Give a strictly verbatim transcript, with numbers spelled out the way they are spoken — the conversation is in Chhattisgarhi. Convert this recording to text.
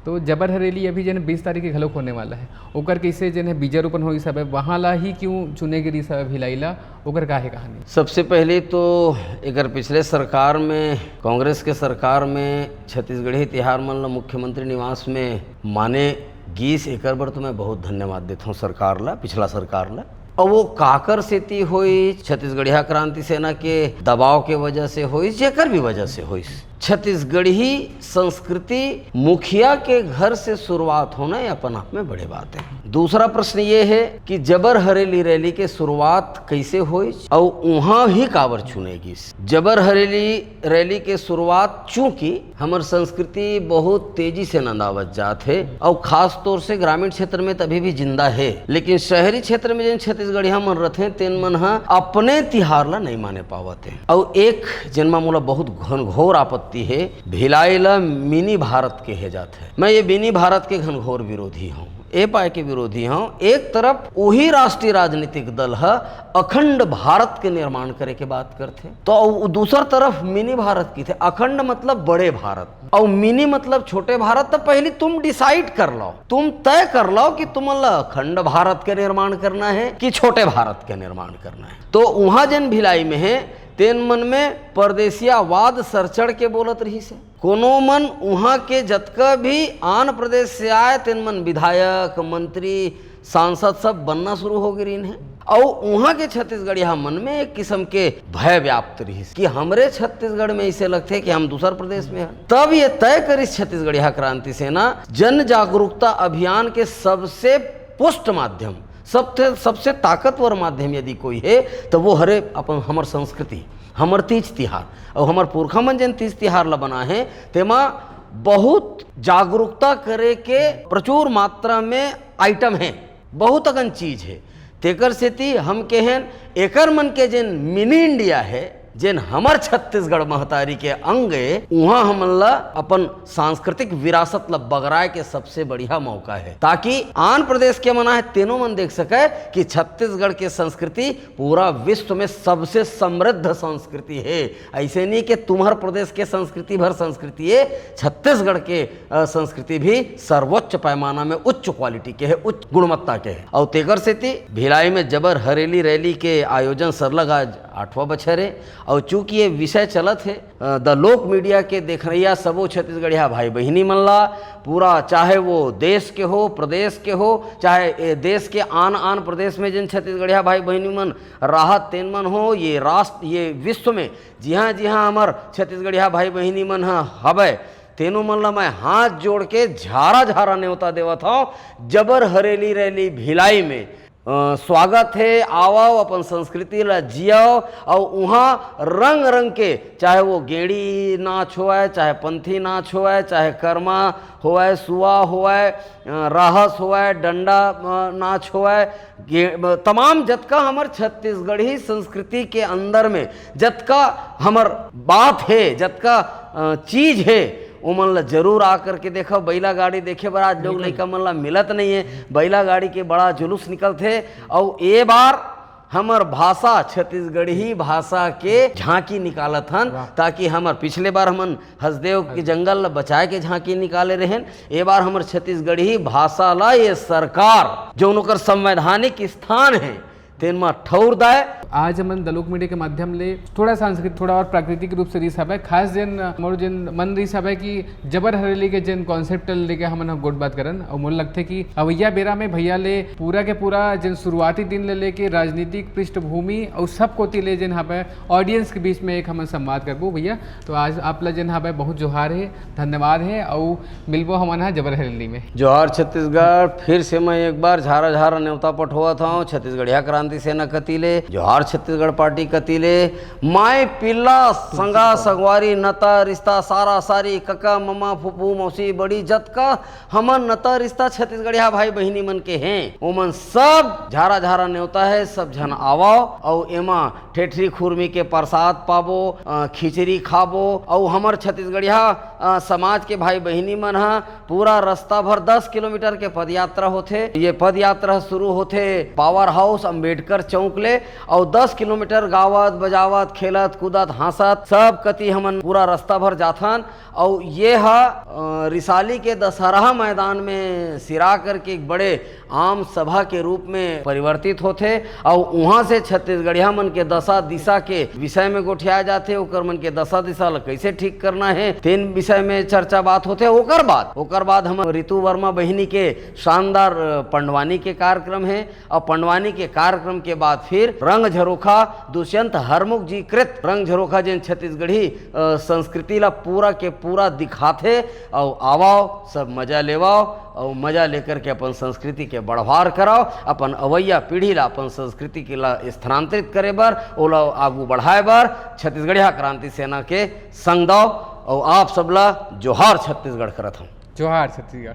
तो जबर हरेली अभी जेन बीस तारीख के घलोक होने वाला है, ओकर कैसे जेन है बीजा रोपन होइस हवे, वहाँ ला ही क्यों चुने गे रिहिस हवे भिलाई ला, ओकर का है कहानी? सबसे पहले तो एकर पिछले सरकार में, कांग्रेस के सरकार में छत्तीसगढ़ी तिहार मन ल मुख्यमंत्री निवास में माने गीस, एकर बर तो मैं बहुत धन्यवाद देथौं सरकार ला, पिछला सरकार ला। और वो काकर सेती होइस, छत्तीसगढ़िया क्रांति सेना के दबाव के वजह से होइस, जेकर भी वजह से होइस, छत्तीसगढ़ी संस्कृति मुखिया के घर से शुरुआत होना, ये अपन आप में बड़े बात है। दूसरा प्रश्न ये है कि जबर हरेली रैली के शुरुआत कैसे होइस और वहां ही काबर चुने गीस? जबर हरेली रैली के शुरुआत, चूंकि हमर संस्कृति बहुत तेजी से नंदावत जात है और खास तौर से ग्रामीण क्षेत्र में तभी भी जिंदा है, लेकिन शहरी क्षेत्र में जेन छत्तीसगढ़िया मन रथे, तेन मन ह अपने तिहार ला नहीं माने पावत है। और एक जेन मा मोला बहुत घनघोर आपत्ति है, भिलाई ला मिनी भारत केहे जात है। मैं ये मिनी भारत के घनघोर विरोधी हूँ, ए पाए के विरोधी हूँ। एक तरफ वही राष्ट्रीय राजनीतिक दल ह अखंड भारत के निर्माण करे के बात करथे, तो उ दूसर तरफ मिनी भारत किथे। अखंड मतलब बड़े भारत, और मिनी मतलब छोटे भारत। तो पहले तुम डिसाइड कर लो, तुम तय कर लो कि तुमन ला अखंड भारत के निर्माण करना है कि छोटे भारत के निर्माण करना है। तो उहाँ जेन भिलाई में है, तेन मन में परदेसियावाद सरचढ़ के बोलत रहिस है। कोनो मन उहाँ के जतका भी आन प्रदेश से आए, तेन मन विधायक, मंत्री, सांसद सब बनना शुरू हो गे रहिन है। अउ उहाँ के छत्तीसगढ़िया मन में एक किस्म के भय व्याप्त रहिस कि हमरे छत्तीसगढ़ में ऐसे लगथे कि हम दूसर प्रदेश में हैं। तब ये तय करिस छत्तीसगढ़िया क्रांति सेना, जन जागरूकता अभियान के सबसे पुष्ट माध्यम, सबसे, सबसे ताकतवर माध्यम यदि कोई है, तो वो हरे अपन, हमर संस्कृति, हमर तीज तिहार। और हमर पुरखा मन जेन तीज तिहार ला बनाए हैं, तेमा बहुत जागरूकता करे के प्रचुर मात्रा में आइटम है, बहुत अकन चीज है। तेकर सेती हम कहेन, एकर मन के जेन मिनी इंडिया है, जेन हमर छत्तीसगढ़ महतारी के अंग ए, उहाँ हमन ला अपन सांस्कृतिक विरासत ला बगराए के सबसे बढ़िया मौका है, ताकि आन प्रदेश के मन आए, तेनो मन देख सके कि छत्तीसगढ़ के संस्कृति पूरा विश्व में सबसे समृद्ध संस्कृति है। ऐसे नहीं कि तुम्हर प्रदेश के संस्कृति भर संस्कृति है, छत्तीसगढ़ के अ, संस्कृति भी सर्वोच्च पैमाना में उच्च क्वालिटी के है, उच्च गुणवत्ता के है। और तेकर सेती भिलाई में जबर हरेली रैली के आयोजन सरलग आज आठवां बछर है। और चूंकि ये विषय चलत है, अ, द लोक मीडिया के देखनैया सबो छत्तीसगढ़िया भाई बहिनी मन ला पूरा, चाहे वो देश के हो, प्रदेश के हो, चाहे ए देश के आन आन प्रदेश में जिन छत्तीसगढ़िया भाई बहिनी मन राहत, तेन मन हो, ये राष्ट्र, ये विश्व में जिहाँ जिहाँ हमर छत्तीसगढ़िया भाई बहिनी मन ह हवय, तेनो मन ला मैं हाथ जोड़ के झारा झारा नेवता देवत हौं। जबर हरेली रैली भिलाई में, अ, स्वागत हे। आवव, अपन संस्कृति ला जियव, अउ उहाँ रंग रंग के, चाहे वो गेड़ी नाच होवय, चाहे पंथी नाच होवय, चाहे करमा होवय, सुआ होवय, अ, राहस होवय, डंडा, अ, नाच होवय, गे-, तमाम जतका हमर छत्तीसगढ़ी संस्कृति के अंदर में जतका हमर बात हे, जतका, अ, चीज हे, ओमन ला जरूर आ करके देखव। बैला गाड़ी देखे बर आज लोग लइका मन ला मिलत नइ हे। बैला गाड़ी के बड़ा जुलूस निकलथे। अउ ए बार हमर भाषा, छत्तीसगढ़ी भाषा के झांकी निकालत हन, ताकि हमर, पिछले बार हमन हसदेव के जंगल ला बचाए के झांकी निकाले रहेन, ए बार हमर छत्तीसगढ़ी भाषा ला ये सरकार, जौन ओकर संवैधानिक स्थान हे, तेन म ठौर दाय। आज हमन द लोक मीडिया के माध्यम ले थोड़ा सांस्कृतिक, थोड़ा और प्राकृतिक रूप से रिहिस हवय, खास जेन मोर जेन मन रिहिस हवय कि जबर हरेली के जेन कॉन्सेप्ट लेके हमन ह गोठ बात करन, अउ मोला लगथे कि अवइया बेरा में भैया ले पूरा के पूरा जेन शुरुआती दिन ले लेके राजनीतिक पृष्ठभूमि अउ सब कोति ले जेन हवय ऑडियंस के बीच में एक हमन संवाद करबो भैया। तो आज आप ला जेन हवय बहुत जोहार हे, धन्यवाद हे, अउ मिलबो हमन ह जबर हरेली में। जोहार छत्तीसगढ़, फिर से मैं एक बार झारा झारा नेवता पठोवत हौं छत्तीसगढ़िया क्रांति सेना कति ले, जोहार छत्तीसगढ़ पार्टी कति ले। माई पिल्ला, संगा संगवारी, नता रिश्ता, सारा सारी, कका ममा, फूफू मौसी बड़ी, जतका हमर नता रिश्ता छत्तीसगढ़िया भाई बहिनी मन के हें, ओमन सब झारा झारा नेवता हे, सब झन आवव अउ एमा ठेठरी खुरमी के प्रसाद पाबो, अ, खिचड़ी खाबो। अउ हमर छत्तीसगढ़िया, अ, समाज के भाई बहिनी मन ह पूरा रास्ता भर दस किलोमीटर के पदयात्रा होथे। ये पदयात्रा शुरू होथे पावर हाउस अंबेडकर चौक ले, अउ दस किलोमीटर गावत, बजावत, खेलत, कूदत, हाँसत सब कति हमन पूरा रास्ता भर जाथन। अउ ये ह, अ, रिसाली के दशहरा मैदान में सिरा करके एक बड़े आम सभा के रूप में परिवर्तित होथे। अउ उहाँ से छत्तीसगढ़िया मन के दशा दिशा के विषय में गोठियाए जाथे, ओकर मन के दशा दिशा ल कइसे ठीक करना हे, तेन विषय में चर्चा बात होथे। ओकर बाद, ओकर बाद हम रितु वर्मा बहिनी के शानदार, अ, पंडवानी के कार्यक्रम हे। अउ पंडवानी के कार्यक्रम के बाद फिर रंग झरोखा, दुष्यंत हरमुख जी कृत रंग झरोखा, जेन छत्तीसगढ़ी, अ, संस्कृति ला पूरा के पूरा दिखाथे। अउ आवव, सब मजा लेवव, अउ मजा लेकर के अपन संस्कृति के बढ़वार कराव, अपन अवैया पीढ़ी ला अपन संस्कृति के ला स्थानांतरित करे बर, ओला आगू बढ़ाए बर छत्तीसगढ़िया क्रांति सेना के संग दव। अउ आप सब ला जोहार छत्तीसगढ़ करत हूँ। जोहार छत्तीसगढ़।